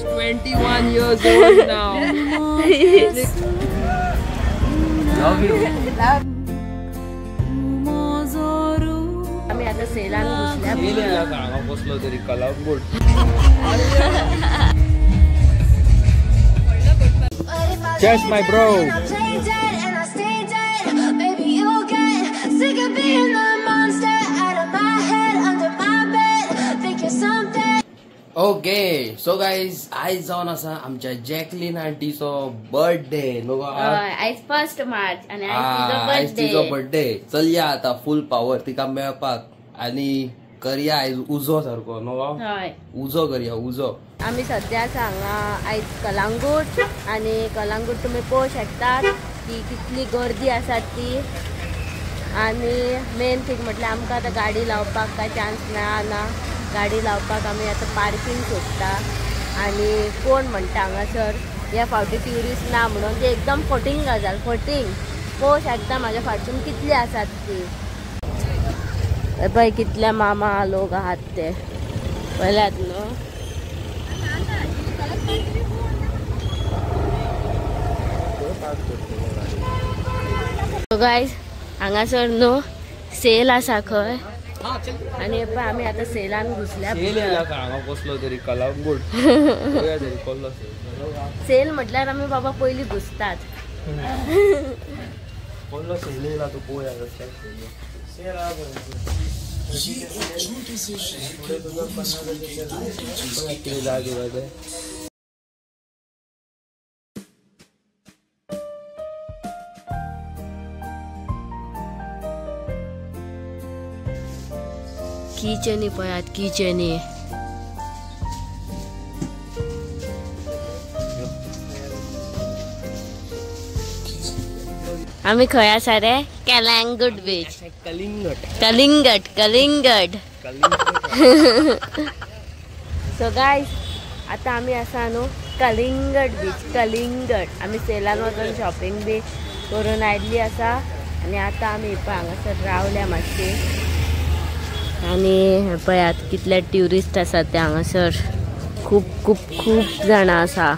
She's 21 years old now. Love you. Love. आम्ही आता सेलान घुसल्या. Sale येयला हांगा बसलो तरी Calangute. Cheers, my bro. Okay, so guys, आयज जावन आसा आमच्या जॅकलीन आंटीचो बर्थडे. न्हू गो? आयज 1 मार्च आनी आयज तिजो बर्थडे. चलया आतां फूल पावर तिका मेळपाक आनी करया आयज उजो सारको. न्हू गो? उजो करया उजो. आमी सद्या आसा हांगा आयज कलंगूट आनी कलंगूट तुमी पळोवंक शकतात की कितली गर्दी आसा ती. आनी मेन थिंग म्हटल्यार आमकां आतां गाडी लावपाक कांय चान्स मेळना. गाडी लावपाक आमी आतां पार्किंग सोदता आनी कोण म्हणटा हांगासर ह्या फावटी ट्युरिस्ट ना म्हणून ती एकदम फटींग गजाल. फटींग. पळोवंक शकता म्हाज्या फाटसून कितली आसात ती. पळय कितले मामा लोक आहात ते पळयल्यात न्हू. गायज हांगासर न्हू सेल आसा खंय आनी पळय आमी आतां सेलान घुसल्या. सेल येयला हांगा बसलो तरी कलंगूट. सेल म्हटल्यार आमी बाबा पयलीं घुसतात. कसलो सेल येयला तो पळोवया. किचनी पळयात किचनी. आमी खंय आसा रे? कलंगूट बीच. कलिंगट. कलिंगट कलिंगट. सो गायज आतां आमी आसा न्हू कलिंगट बीच. कलिंगट आमी सेलान वचून शॉपिंग बी करून आयिल्ली आसा आनी आतां आमी पळय हांगासर रावल्या मातशी. आनी पळयात कितले ट्युरिस्ट आसात ते हांगासर. खूब खूब खूब जाणां आसा.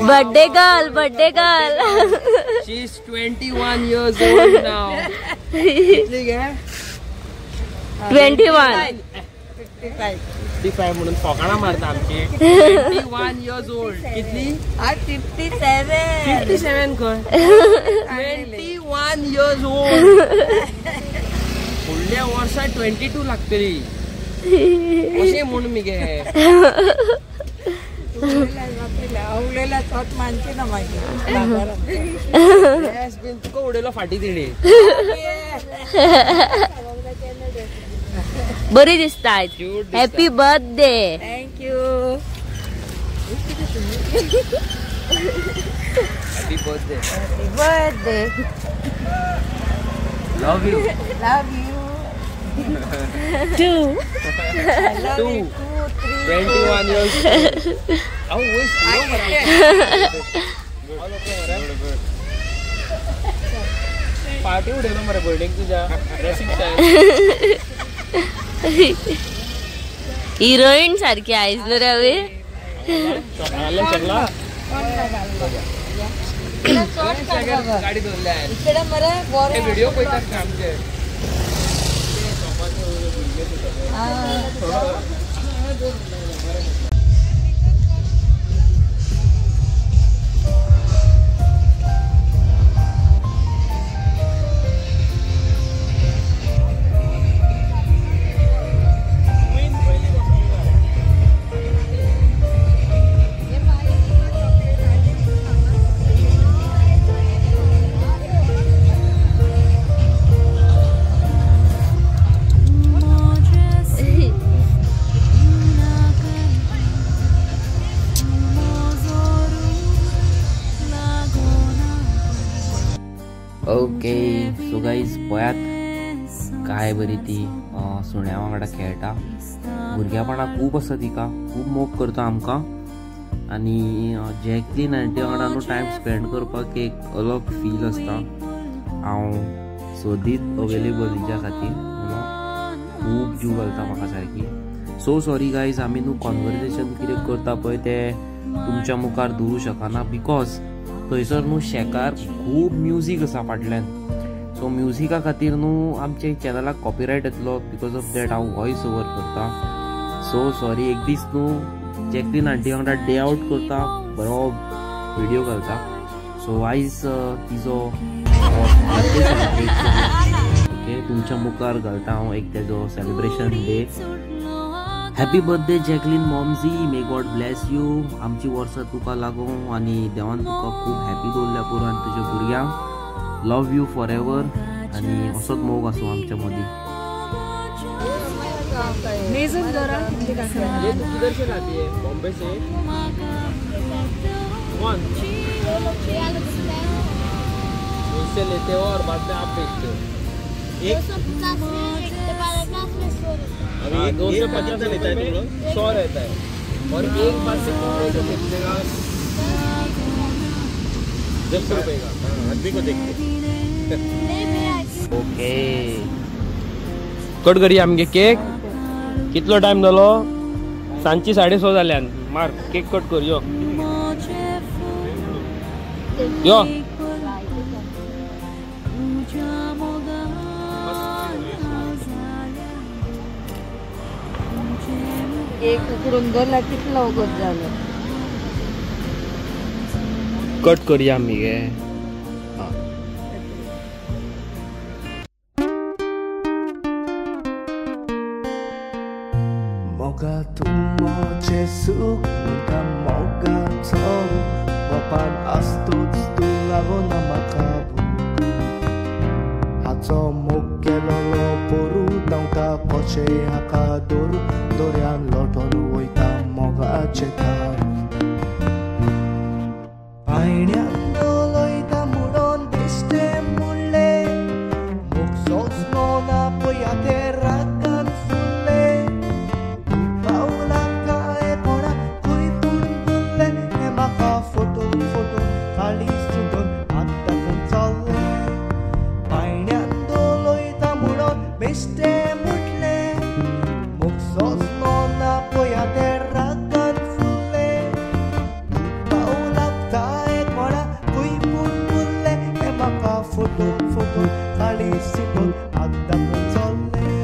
Birthday girl, birthday girl. She is 21 years old now. कितली गे? 21. 55 म्हणून फोकाणां मारता आमची. 21 years old. कितली? 57. 57 खंय? 21 years old. फुडल्या वर्सा 22 लागतली अशें म्हूण मगे. उलयला चोट मानची ना मागीर. तुका उडयलो फाटी तिणे. बरी दिसता. Happy birthday. Thank you. Happy birthday. Happy birthday. Love you. Love you. Two. Two. 21 years. Party उडयलो मरे बर्थडेक तुज्या. ड्रेसिंग स्टायल हिरोईन सारखी आयज न्हू रवी. गाडी दवरल्या व्हिडिओ पळयतात आमचे. ओके सो गाईज पळयात काय बरी ती सुण्या वांगडा खेळटा. भुरग्यापणा खूब आसा तिका, खूब मोग करता आमकां. आनी जॅकलीन आंटी वांगडा न्हू टायम स्पेंड करपाक एक अलग फील आसता. हांव सदींच अवेलेबल तिच्या खातीर, खूब जीव घालता म्हाका सारकी. सो सॉरी गायज, आमी न्हू कॉन्वर्सेशन कितें करता पळय तें तुमच्या मुखार दवरूं शकना, because थंयसर न्हू शेकार खूब म्युजीक आसा फाटल्यान. सो म्युजिका खातीर न्हू आमच्या चॅनलाक कॉपीरायट येतलो, because of that हांव वॉयस ओवर करता. सो सॉरी, एक दीस न्हू जॅकलीन आंटी वांगडा डे आवट करता, बरो व्हिडिओ घालता. सो आयज तिजो बर्थडे सेलिब्रेट ओके तुमच्या मुखार घालता हांव एक तेजो celebration day. Happy birthday Jacqueline momji, may God bless you. आमची वर्सां तुका लागूं आनी देवान तुका खूब हॅपी दवरल्या पुरो आनी तुज्या भुरग्यांक. लव you for ever आनी असोच मोग आसूं आमच्या मदीं. ये तू किधर से लाती है? बॉम्बे से? कौन? उनसे लेते हो और बाद में आप बेचते हो? एक 250 में, 250 लेता है तुम लोग, 100 रहता है. और एक बात से कितने का? 10 रुपए का. आदमी को देखते. ओके कट करूया आमगे केक. कितलो टाइम जालो? सांजची 6:30 जाल्यान. मार केक कट कर. यो यो केक उकडून दवरला कितलो वगत जालो. कट करूया आमी गे. मोगा तूं म्हजें सूख म्हणटा मोगाचो बापान आसतोच तूं लागना म्हाका भूक. हाचो मोग केलोलो पोरू धांवता कशें हाका दवरू, दर्यान लोटोन वयता मोगाचें थारू. पायण्यान डोलयता म्हणून बेश्टें म्हणलें, मोग सोंसलो ना पळया तें रागान फुल्लें. तूं पावला काय कोणा खंय पूण भुल्लें, हें म्हाका फोटोन फोटोन काळीज सुटून हात दाखोवन चल्लें. पायण्यान डोलयता म्हणून बेश्टें म्हटलें, मोग सोंसलो ना पळया तें रागान फुल्लें. तूं पावला काय कोणा खंय पूण भुल्लें, हें म्हाका फोटोन फोटोन काळीज सुटून हात दाखोवन चल्लें.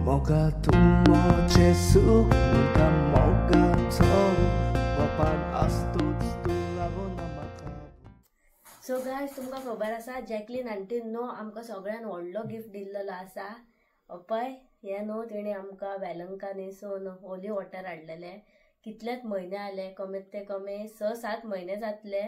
मोगा तूं म्हजें सूख म्हणटा मोगाचो बापान आसतोच तूं लागना म्हाका. सो गायज, तुमकां खबर आसा जॅकलीन आंटीन न्हू आमकां सगळ्यान व्हडलो गिफ्ट दिल्लो आसा. पळय हें न्हू तिणें आमकां वेलंकानीसून होली वॉटर हाडलेलें. कितलेच म्हयने जाले, कमीत ते कमी 6-7 म्हयने जातले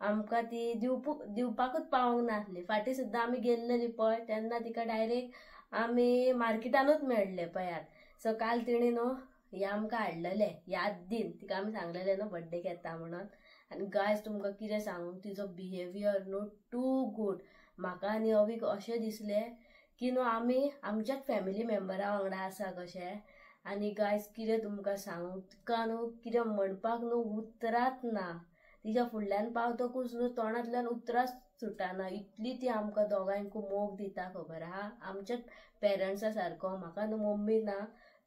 आमकां ती दिवपाकूच पावोंक नासली. फाटीं सुद्दां आमी गेल्लेली पळय तेन्ना तिका डायरेक्ट आमी मार्केटानूच मेळ्ळे पळयात. सो काल तिणें न्हू हें आमकां हाडलेलें याद दिन. तिका आमी सांगलेलें न्हू बड्डेक येता म्हणून. आनी गायज तुमकां कितें सांगू, तिजो बिहेवियर न्हू टू गूड. म्हाका आनी अवीक अशें दिसलें की न्हू आमी आमच्याच फॅमिली मेंबरा वांगडा आसा कशें. आनी गायज कितें तुमकां सांगू, तिका न्हू कितें म्हणपाक न्हू उतरांच ना. तिच्या फुडल्यान पावतकूच न्हू तोंडांतल्यान उतरांच सुटना, इतली ती आमकां दोगांयकूय मोग दिता खबर आहा. आमच्याच पेरंट्सा सारको. म्हाका न्हू मम्मी ना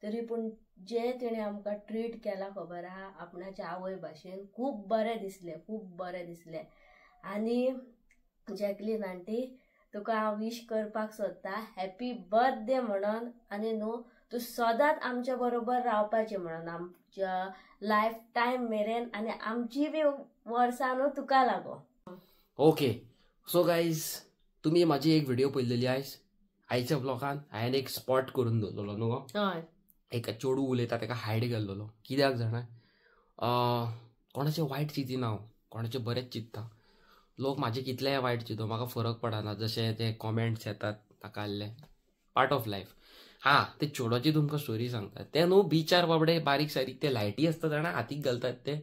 तरी पूण जे तिणें आमकां ट्रीट केला खबर आहा आपणाच्या आवय भाशेन, खूब बरें दिसलें, खूब बरें दिसलें. आनी जॅकलीन आंटी तुका हांव विश करपाक सोदता हॅपी बर्थडे म्हणून. आनी न्हू तूं सदांच आमच्या बरोबर रावपाचें म्हणून आमच्या लायफ टायम मेरेन, आनी आमची बी वर्सां न्हू तुका लागो. ओके सो गायज, तुमी म्हाजी एक व्हिडिओ पळयलेली आयज. आयच्या ब्लॉगान हांवें एक स्पॉट करून दवरलेलो न्हू गो. हय, एक चेडूं उलयता ताका हायड केल्लो. कित्याक जाणा, कोणाचें वायट चिंतिना हांव, कोणाचें बरेंच चिंत्ता. लोक म्हाजे कितलेय वायट चिंतो म्हाका फरक पडना. जशे ते कॉमेंट्स येतात ताका आहले पार्ट ऑफ लायफ. हां, ते चेडवाची तुमकां स्टोरी सांगता. ते न्हू बिचार बाबडे बारीक सारीक ते लायटी आसता जाणा, हातीक घालतात ते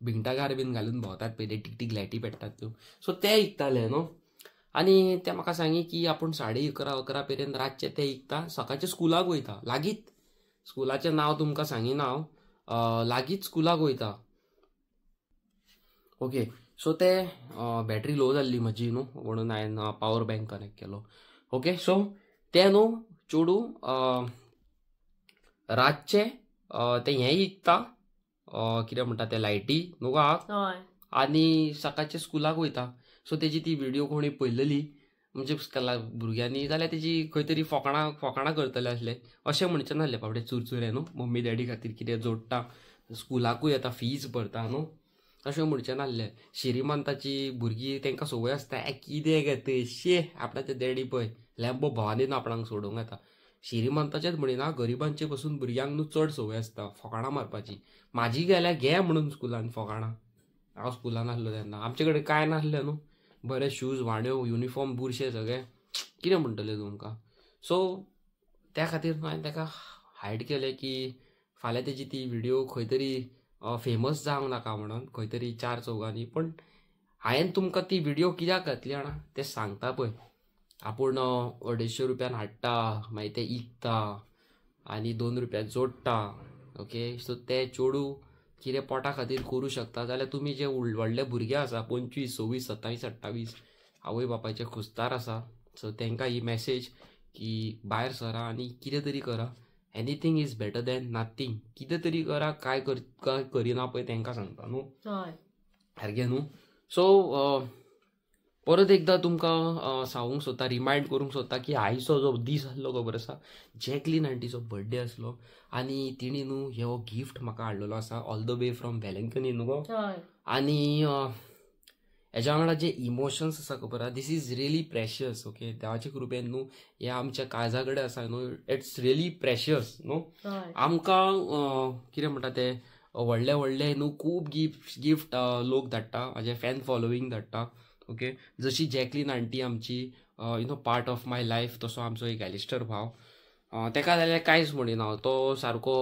भिंगटागार बीन घालून भोंवतात पळय ते टिकटीक लायटी पेट्टात त्यो, सो ते इकताले न्हू. आनी ते म्हाका सांगी की आपूण 11:30 11 पर्यंत रातचे ते इकता, सकाळचे स्कुलाक वयता. लागींच स्कुलाचें नांव तुमकां सांगिना हांव, लागींच स्कुलाक वयता. ओके, सो ते बॅटरी लो जाल्ली म्हजी न्हू, म्हणून हांवें पावर बँक कनेक्ट केलो. ओके, सो ते न्हू चेडूं रातचे ते हें इकता, कितें म्हणटा ते लायटी न्हू गो, आनी सकाळचे स्कुलाक वयता. सो तेजी ती व्हिडिओ कोणी पळयलेली म्हणजे भुरग्यांनी जाल्यार तेजी खंय तरी फोकाणां फोकाणां करतले आसले, अशें म्हणचें नासलें बाबडे चुरचुरे न्हू, मम्मी डॅडी खातीर कितें जोडटा, स्कुलाकूय येता, फीज भरता न्हू, अशें म्हणचें नासलें. श्रीमंताची भुरगीं तांकां संवय आसता, कितें गे तें शे आपणाचे डॅडी पळय लॅम्बो भोवानी न्हू आपणाक सोडूंक येता. श्रीमंताचेच म्हणिना, गरिबांचे पसून भुरग्यांक न्हू चड संवय आसता फोकाणां मारपाची. म्हाजी गेल्यार घे म्हणून स्कुलान फोकाणां, हांव स्कुलान आसलो तेन्ना आमचे कडेन कांय नासलें न्हू, बरे शूज वाण्यो युनिफॉर्म बुरशे सगळे, कितें म्हणटलें तुमकां. सो त्या खातीर हांवें ताका हायड केलें की फाल्यां तेजी ती व्हिडिओ खंय तरी फेमस जावंक नाका म्हणून, खंय तरी चार चौगांनी. पण हांवें तुमकां ती व्हिडिओ कित्याक घातली जाणा तें सांगता पळय. आपूण 250 रुपयान हाडटा, मागीर ते इकता आनी 2 रुपया जोडटा. ओके, सो ते चेडूं कितें पोटा खातीर करूं शकता जाल्यार तुमी जे व्हडले भुरगे आसा 25 26 27 28 आवय बापायचे खुस्तार आसा, सो तांकां ही मॅसेज की भायर सरा आनी कितें तरी करा. Anything is better than nothing. कितें तरी करा, काय करिना पळय तांकां सांगता न्हू, सारकें न्हू. सो परत एकदां तुमकां सांगूंक सोदता, रिमायंड करूंक सोदता की आयचो जो दीस आसलो खबर आसा, जॅकलीन आंटीचो बर्थडे आसलो आनी तिणी न्हू हो गिफ्ट म्हाका हाडलेलो आसा all the way from Velankanni न्हू गो. आनी हेज्या वांगडा जे इमोशन्स आसा खबर आसा, this is really precious. Okay, देवाचे कृपेन न्हू हे आमच्या काळजा कडेन आसा न्हू, it's really precious न्हू. आमकां कितें म्हणटा ते व्हडले व्हडले न्हू खूब गिफ्ट लोक धाडटा, म्हाजे फॅन फॉलोवींग धाडटा. ओके, जशी जॅकलीन आंटी आमची you know part of my life, तसो आमचो एक एलिस्टर भाव, तेका जाल्यार कांयच म्हणिना हांव, तो सारको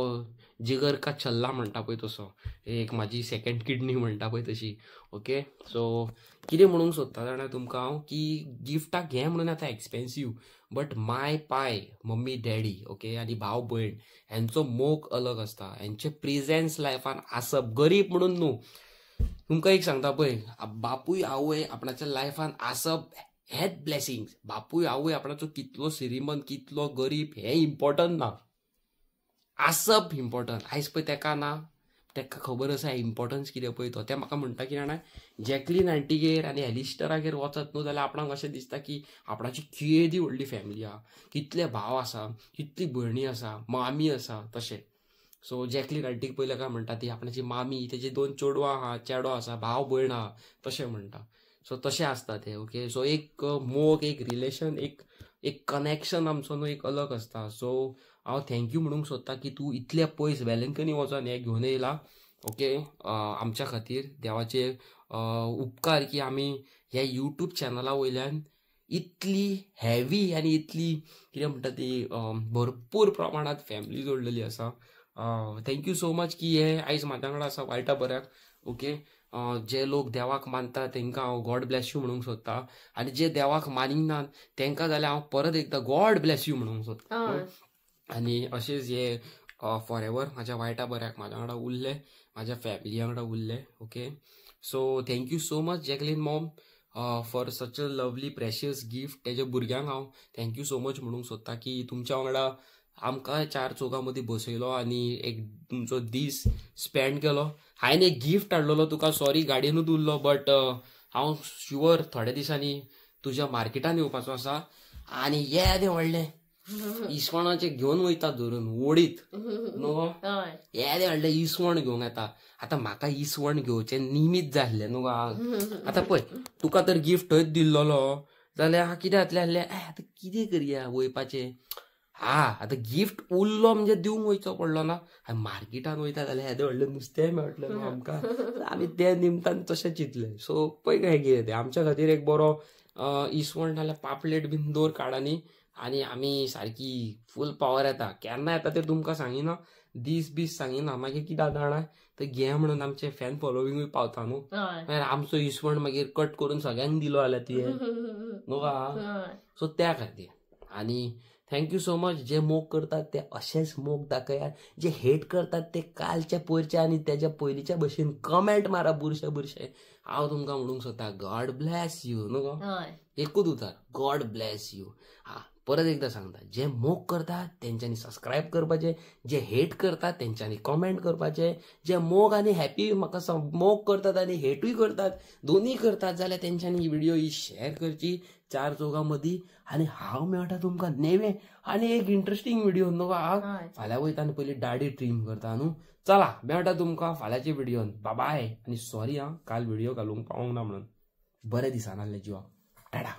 जिगर का छल्ला म्हणटा पळय तसो, एक म्हाजी सेकंड किडनी म्हणटा पळय तशी. ओके, सो कितें म्हणूंक सोदता जाणा तुमकां हांव की गिफ्टाक घे म्हणून आतां एक्सपेन्सीव, बट my पाय मम्मी डॅडी ओके आनी भाव भयण हेंचो मोग अलग आसता, हेंचे प्रेजेन्स लायफान आसप. गरीब म्हणून न्हू, तुमकां एक सांगता पळय, बापूय आवय आपणाच्या लायफान आसप हेच ब्लेसिंग्स. बापूय आवय आपणाचो कितलो श्रीमंत कितलो गरीब हें इम्पॉर्टंट ना, आसप इम्पॉर्टंट. आयज पळय तेका ना, तेका खबर आसा इम्पॉर्टन्स कितें पळय तो. तें म्हाका म्हणटा की जाणा जॅकलीन आंटीगेर आनी एलिस्टरागेर वचत न्हू जाल्यार आपणाक अशें दिसता की आपणाची केदी व्हडली फॅमिली आहा, कितले भाव आसा, कितली भयणी आसा, मामी आसा तशें. सो जॅकलीन आंटीक पयलें काय म्हणटा ती आपणाची मामी, तेजी 2 चेडवां आहा, चेडो आसा, भाव भयण आहा तशें म्हणटा. सो तशें आसता तें. ओके, सो एक मोग, एक रिलेशन, एक एक कनेक्शन आमचो न्हू एक अलग आसता. सो हांव thank you म्हणूंक सोदता की तूं इतले पयस वेलंकनी वचोन हें घेवन येयला. ओके, आमच्या खातीर देवाचे उपकार की आमी ह्या यूट्यूब चॅनला वयल्यान इतली हेवी आनी इतली कितें म्हणटा ती भरपूर प्रमाणांत फॅमिली जोडलेली आसा. Thank you so much की हे आयज म्हाज्या वांगडा आसा वायटा बऱ्याक. ओके, जे लोक देवाक मानता तांकां हांव गॉड ब्लेस you म्हणूंक सोदता, आनी जे देवाक मानिनात तांकां जाल्यार हांव परत एकदां गॉड ब्लेस you म्हणूंक सोदता. आनी अशेंच हे फॉर एवर म्हाज्या वायटा बऱ्याक म्हाज्या वांगडा उरले, म्हाज्या फॅमिली वांगडा उरले. Okay, so thank you so much Jacqueline mom for such a lovely precious gift. तेज्या भुरग्यांक हांव thank you so much म्हणूंक सोदता की तुमच्या वांगडा आमकां चार चौगां मदीं बसयलो आनी एक तुमचो दीस स्पेंड केलो. हांवें एक गिफ्ट हाडलेलो तुका, सॉरी गाडयेनूच उरलो, बट हांव शुअर थोड्या दिसांनी तुज्या मार्केटान येवपाचो आसा आनी येदें व्हडलें इसवणाचें घेवन वयता धरून ओडीत न्हू, येदें व्हडलें इसवण घेवंक येता. आतां म्हाका इसवण घेवचें निमीत जाल्लें न्हू. आतां पळय तुका तर गिफ्ट थंयच दिल्लोलो जाल्यार कितें जातलें आसलें, आतां कितें करया वयपाचें, हा आतां गिफ्ट उरलो म्हणजे दिवंक वयचो पडलो ना. आनी मार्केटान वयता जाल्यार येदें व्हडलें नुस्तेंय मेळटलें न्हू आमकां, आमी ते निमतान तशें चिंतलें. सो पळय काय कितें तें आमच्या खातीर एक बरो इसवण नाल्यार पापलेट बीन दवर काडानी आनी आमी सारकी फूल पावर येता. केन्ना येता तें तुमकां सांगिना, दीस बीस सांगिना मागीर कितें जाणा तर घे म्हणून आमचे फॅन फॉलोविंगूय पावता न्हू. मागीर आमचो इसवण मागीर कट करून सगळ्यांक दिलो जाल्यार तुवें न्हू का. सो त्या खातीर आनी thank you so much. जे मोग करतात ते अशेंच मोग दाखयात, जे हेट करतात ते कालच्या पयरच्या आनी तेज्या पयलींच्या भशेन कमेंट मारा बुरशे बुरशे. हांव तुमकां म्हणूंक सोदता गॉड ब्लॅस you न्हू गो, एकूच उतर गॉड ब्लॅस you. हा परत एकदा सांगता, जे मोग करतात तेंच्यांनी सबस्क्रायब करपाचे, जे हेट करतात तेंच्यांनी कमेंट करपाचे, जे मोग आनी हॅपी म्हाका मोग करतात आनी हेटूय करतात दोनूय करतात जाल्यार तेंच्यांनी ही व्हिडिओ ही शेअर करची चार चौगां मदीं. आनी हांव मेळटा तुमकां नेवे आनी एक इंट्रस्टींग व्हिडिओ न्हू. फाल्यां वयता आनी पयलीं दाडी ट्रीम करता न्हू. चला मेळटा तुमकां फाल्यांच्या व्हिडियोन, बाय. आनी सॉरी आं काल व्हिडिओ घालूंक पावूंक ना म्हणून, बरें दिसना आसलें जिवाक. टाटा.